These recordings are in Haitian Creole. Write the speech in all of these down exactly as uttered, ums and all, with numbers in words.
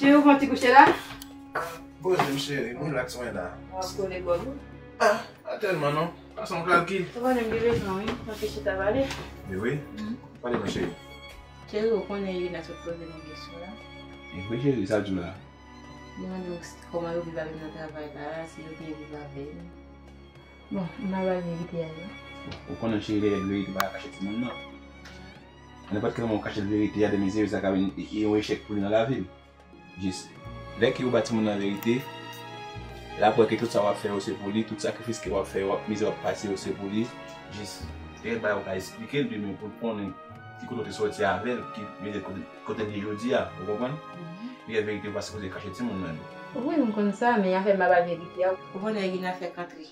Cheri, ou fè yon ti kouche la? Poze m cheri, m relax mwen la. W ap kole bò nou? Ah, pa tèlman non. Pase yon kalkil. Ou konnen m gen bezwen wi, yon ti chita pale. Men wi. Pale mwen cheri. Cheri, ou konnen Irina sot poze m yon kesyon la. E wi cheri, sa l di w la? Li mande m kòman yo viv avè m nan travay la, si yo byen viv avè m. Bon, m pa ba l verite a non. Ou konnen cheri, lè nèg verite pa ka kache timoun nan. Nenpòt ki moman ou kache l verite a, demen se sa ka vin e, e yon echèk pou li nan lavi l. Jis lè ke ou ba timoun nan verite, l ap wè ke tout sa w ap fè yo se pou li, tout sakrifis ke w ap fè yo, mizè w ap pase yo se pou li. Jis gen bagay ou ka esplike l, men pou l konnen ki kote w te sòti avè l, ki, kote, kote l ye jodi a, ou konprann? Gen verite ou pa sipoze kache timoun nan. Wi, m konn sa, men afè m pa ba l verite a. Ou konnen gen afè k antre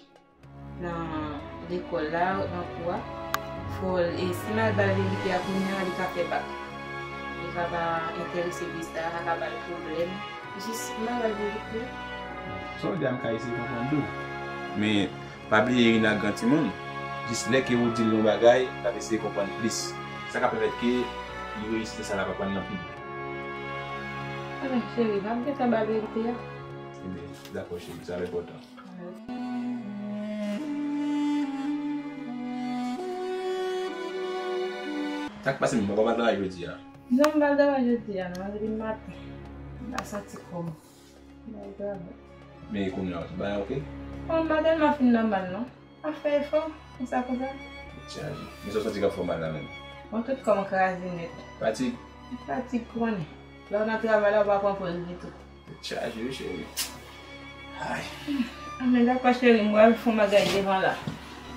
nan lekòl la, nan kou a, fò l, e si m al ba l verite a kounye a, li ka fè bak. Li ka pa enterese de sa, sa ka ba l pwoblèm. Jis m al ba l verite a. Sa w di a m ka eseye konprann tou. Men, pa bliye Irina gran timoun. Jis lè ke ou di l yon bagay, l ap eseye konprann plis. Sa ka pèmèt ke li reyisi nan sa l ap aprann nan pi byen. Ebyen, cheri, m ap gentan ba l verite a. Ebyen, dakò, cheri, sa enpòtan. Sa k pase menm, ou pa pral travay jodi a? Non, m pa al travay jodi a non, depi maten. M pa santi kò m. M pa al travay. Men e kounye a, tout bagay oke? Bon, m pa tèlman fin nòmal non. M ap fè efò, konsa konsa. Tèt chaje. Men sa w santi k ap fè w mal la menm? Bon, tout kò m kraze nèt. Fatig? Fatig konnen. Lè w nan travay la, ou pa pran poz ditou. Tèt chaje wi, cheri. Ay. Anben, dakò, cheri, m pral fè yon bagay devan la.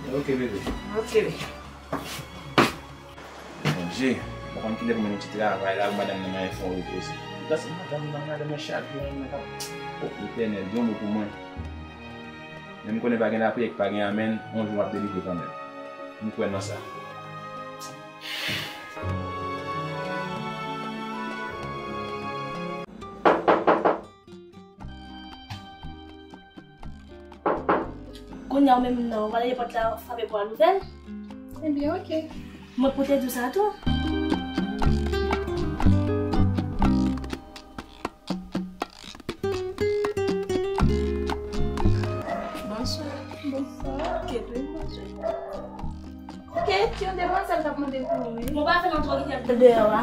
Ok, bebe. Ok, bebe. Bondye, m pa konn kilè pou m mennen ti travay la, pou madanm nan manyen fè yon repoze. Gras a madanm nan, madanm nan chak jou, madanm nan k ap, o, Letènèl, di yon mo pou mwen. Men m konnen pa gen lapriyè ki pa gen amèn, yon jou m ap delivre kanmenm. M kwè nan sa. Kounye a ou menm nan, w ale pòt la, frape pou w al ouvè l. Ebyen, oke. Mwen pou te di w sa tou. Bonswa. Bonswa. Kèt, wi, bonswa. Kèt, yon demwazèl k ap mande pou ou, wi. Bon, pa fè nan twò ki fè deyò a.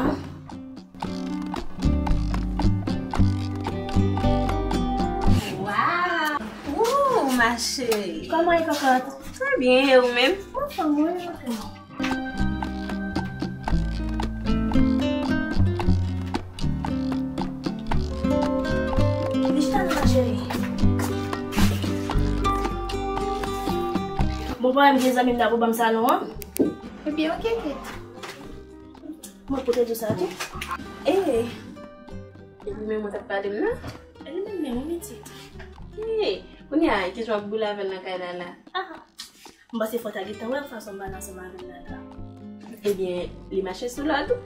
Waw! Ooh, ma chérie! Kòman e, kokot? Trè byen, e ou menm? Anfòm, wi, anfòm. Vin chita non, ma chérie. Bon, pa wè m gen zanmi m la pou ban m salon an? Ebyen, oke, Kèt. Mwen pou te di w sa tou. Ee, e li menm ou t ap pale m nan? E li menm menm, wi, pitit. Ee, kounye a, kijan w ap boule avè l nan kay la la? Ah, m panse fò w ta gentan wè fason m pale ansanm avè l la la. Ebyen, li mache sou lòd ou?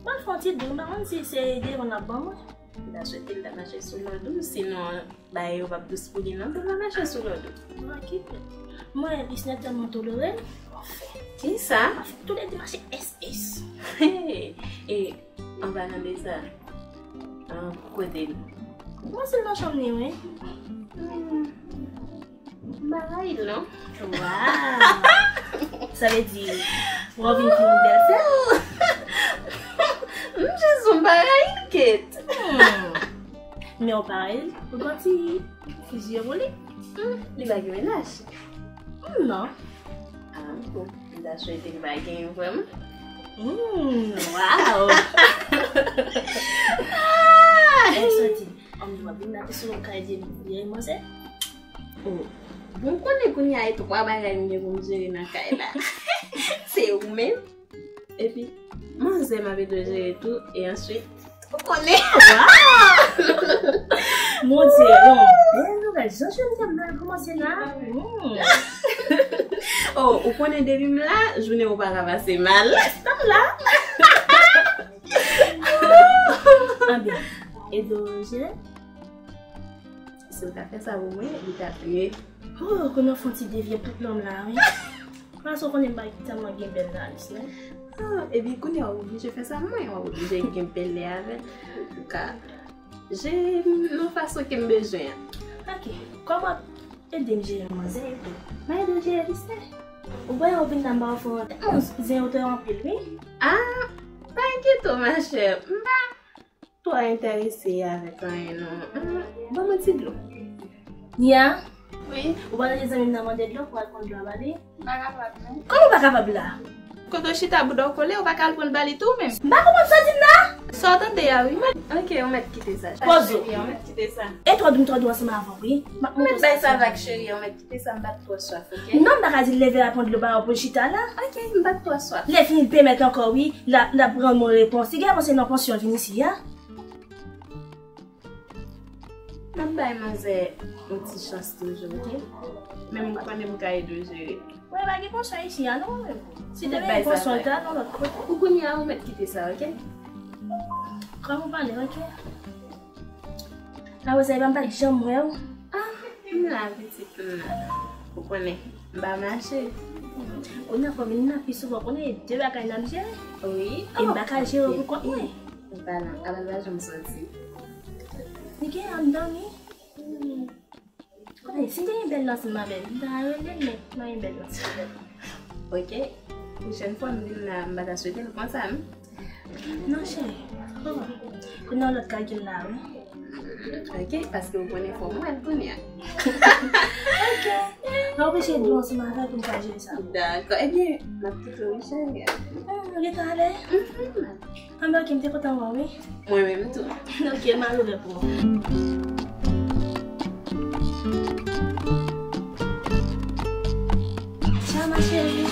Mwen fè yon ti dout, m pa konn si se devan l ap ban mwen. M ta swete l ta mache sou lòd ou, sinon bagay yo p ap dous pou li non, pou l pa mache sou lòd ou. Mwen ki pè. Mwen, Lisnè tèlman tolere m. Anfen. Kisa? Anfen, tou lè de mache S S. E, an palan de sa, an, kote l? Mwen se nan chanm li, wi. Hmm. M pa rayi l non. Waw! Sa vle di, w ap vin pou yon bèl sè? M jis m pa rayi l, Kèt. Hmm. Men w pa rayi l, ou gon ti fizye pou li? Hmm, li pa gen mennaj? Hmm, non. Ah, bon, m ta swete li pa genyen vrèman. Hmm, waw! Ah! Èk soti. Ann, w ap vin la tou sou yon kay de vye manzè. Oh, bon, konnen kounye a e twa bagay m gen pou m jere nan kay la. Se ou menm. Epi, manzè m ap ede w jere tou, e answit, ou konnen. Waw! Mon Dye, yon bèl nouvèl. Jan jounen m te mal kòmanse la. Hmm. Oh, ou konnen depi m la, jounen ou pa ka pase mal. Tanm la. Anben, ede w jere. Si w ta fè sa pou mwen, li ta pi. Oh, konnen w fè yon ti devye tout nonm la, wi. Paske w konnen m pa tèlman gen bèl nan Alis, non. Ah, epi kounye a w oblije fè sa, mwen, w ap oblije gen bèl lè avè l. Ou ka jere m nan fason ke m bezwen an. Ok, kòman ede m jere manzè epi? M a ede w jere Listè. Ou wè, ou vin la, m ba w fè yon tèt. Manzè, ou te anpil, wi. Ah, pa enkyete w, machè. M pa twò enterese avèk anyen, non. Ah, ban m yon ti dlo. Nia? Wi. Ou pa tande zanmi m nan mande dlo pou al pran dlo a ba li? M pa kapab, non. Kòman ou pa kapab la? Kote w chita, bouda w kole, ou pa ka al pran l ba li tou, menm? M pa konprann sa w di m la. Sa w tande a, wi. Ok, ou mèt kite sa. Poze w. Ou mèt kite sa. E twò dou, m twò dou ansanm avè w, wi. M ap montre w sa. Ou mèt bay sa vag, cheri, ou mèt kite sa, m pa t twò swaf, ok? Non, m pa ka di l leve al pran dlo ba w pou l chita la. Ok, m pa t twò swaf. Lè fini l pèmèt ankò, wi, l ap, l ap rann mwen repons. Li gen repons se nan pansyon l vin isi a. M ap bay manzè yon ti chans toujou, ok? Men m konnen m ka ede w jere. Mwen pa gen pansyon isi a, non, mwen menm. Si te gen pansyon, l ta nan lòt kote. Pou kounye a, ou mèt kite sa, ok? Kòm ou pale, ok? Apre sa, epa m pa janm wè w. Ah, m la, pitit, m la. Ou konnen, m pa mache. Kounye a, fò vin la pi souvan. Konnen e de bagay n ap jere. Wi. E m pa ka jere w pou kont mwen. Ou pa la, apa l pa janm soti? Li gen anndan, wi. Konnen, si m te gen bèl nan, si m avè l, m ta rele l, men m pa gen bèl nan, si m avè l. Ok. Pwochèn fwa m vin la, m pa ta swete l konsa, non. Non, cheri. Oh. Kounye a lòt kalkil la, wi. Ok, paske ou konnen fò m wè l kounye a. Ok. Mwen oblije dwe ansanm avè l pou m ka jere sa. Dakò. Ebyen, m ap kite w, cheri. Ah, ou gentan ale? Mhm. Anben, ok, m te kontan wè w, wi. Mwen menm tou. Ok, m al ouvè pou ou. Tchao, ma chérie.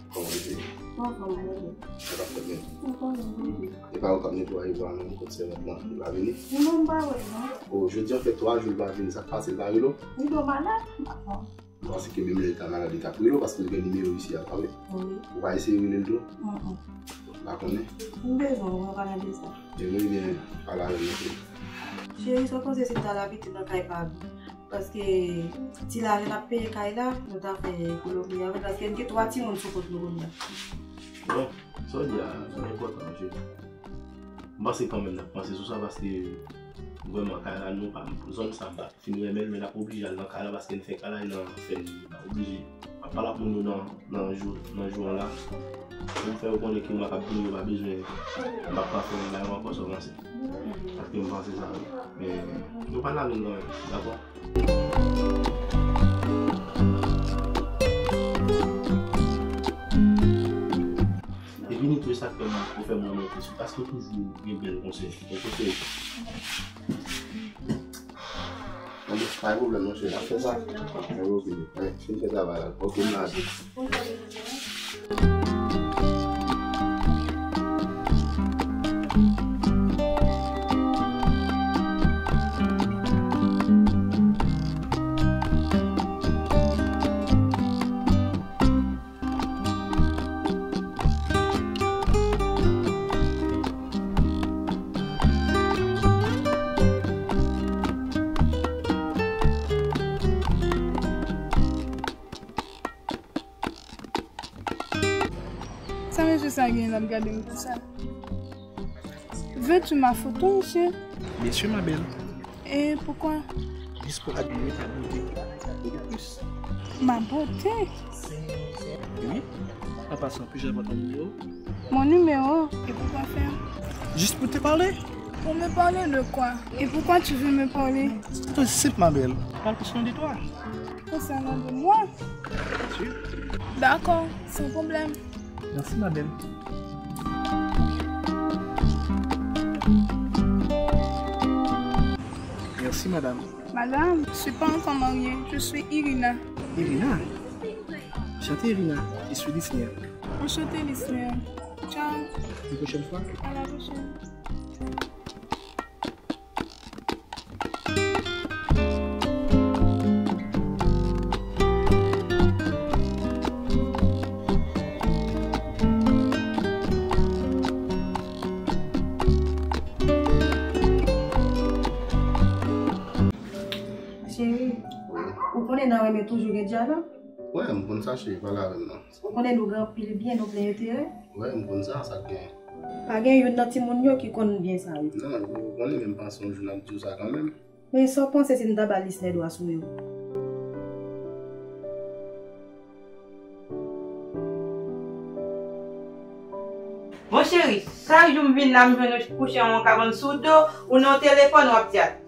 Kòman w ye? Anfòm, bebe. Sa k ap fèt menm? Anfòm, bebe. E pa ou k ap netwaye bwa non, kot sèvant lan, li pa vini? Non, m pa wè l non. O, jodi an fè twa jou li pa vini, sa k pase l pa rele w? Li dwe malad, m pa konn. M panse ke menm lè li ta malad, li t ap rele w, paske li gen nimewo isi a, pa vre? Wi. Ou pa eseye rele l tou? Mm, mm. M pa konnen. M bezwen w, mwen pa nan deza. Ebyen, pale avè l non, cheri. Cheri, sa w panse si m t al abite nan kay pa nou? Paske ti lajan n ap peye kay la, nou ta fè ekonomi avè l, paske n gen twa timoun sou kont nou kounye a. Bon, sa w di a, sa enpòtan, mesye. M panse kanmenm n ap panse sou sa, paske vrèman, kay la, nou pa, zòn sa, m pa fin renmen l, men n ap oblije al nan kay la, paske n fè kay la, e nan fè n oblije. M ap pale ak moun yo nan, nan jou, nan jou an la. Pou m fè yo konnen ke mwa k ap vini yo pa bezwen, m ap pa fè yon bagay ankò san panse. Paske m panse sa, wi. Men, nou pa nan menm nan menm, dakò? Epi ni tou, e sa k fè m, ou fè m renmen w plis, paske w toujou gen bèl konsèy. Bon konsèy. Bon, pa gen pwoblèm, monchè, n ap fè sa. Mwen, ok, mwen fin fè travay la. Ok, m la. Sa mesye sa gen l ap gade m konsa? Veux-tu ma photo, monsieur? Bien sûr, ma belle. Et pourquoi? Juste pour admirer ta beauté. Et de plus. Ma beauté? Oui. En passant, puis-je avoir ton numéro? Mon numéro? Et pourquoi faire? Juste pour te parler. Pour me parler de quoi? Et pourquoi tu veux me parler? C'est aussi simple, ma belle. Parle concernant de toi. Concernant de moi? Bien sûr. D'accord, sans problème. Merci, ma belle. Madame. Madame, je suis pas encore mariée, je suis Irina. Irina? Enchanté, Irina. Je suis Lisner. Enchanté, Lisner. Ciao. Une prochaine fois. À la prochaine. Cheri, ou konnen nan renmen toujou gen dyalòg? Wè, m konn sa, cheri, pale avè m non. Ou konnen nou gen anpil byen, nou plen enterè? Wè, m konn sa, sa k genyen? Pa gen youn nan timoun yo ki konn byen sa yo? Non, ou konnen, men m panse yon jou n ap di w sa kanmenm. Men sa w panse si n ta ba Lisnè dwa sou yo? Bon cheri, chak jou m vin la, m jwenn ou kouche nan yon kabann sou do, ou nan yon telefòn w ap tchat.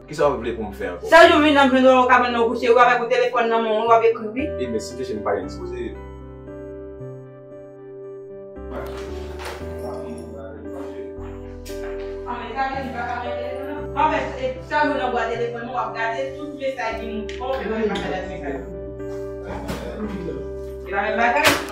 Kisa w vle pou m fè ankò? Chak jou m vin nan jwenn ou nan kabann nan kouche, ou avèk yon telefòn nan men w, w ap ekri wi. E men si m chèche m pa gen, sipoze. An men sa vle di pa ka mete telefòn nan? An fèt, e, chak jou nan bwa telefòn nan, w ap gade tout mesaj ki moute. Bon, men mwen pa ka gade mesaj. E pa menm bagay.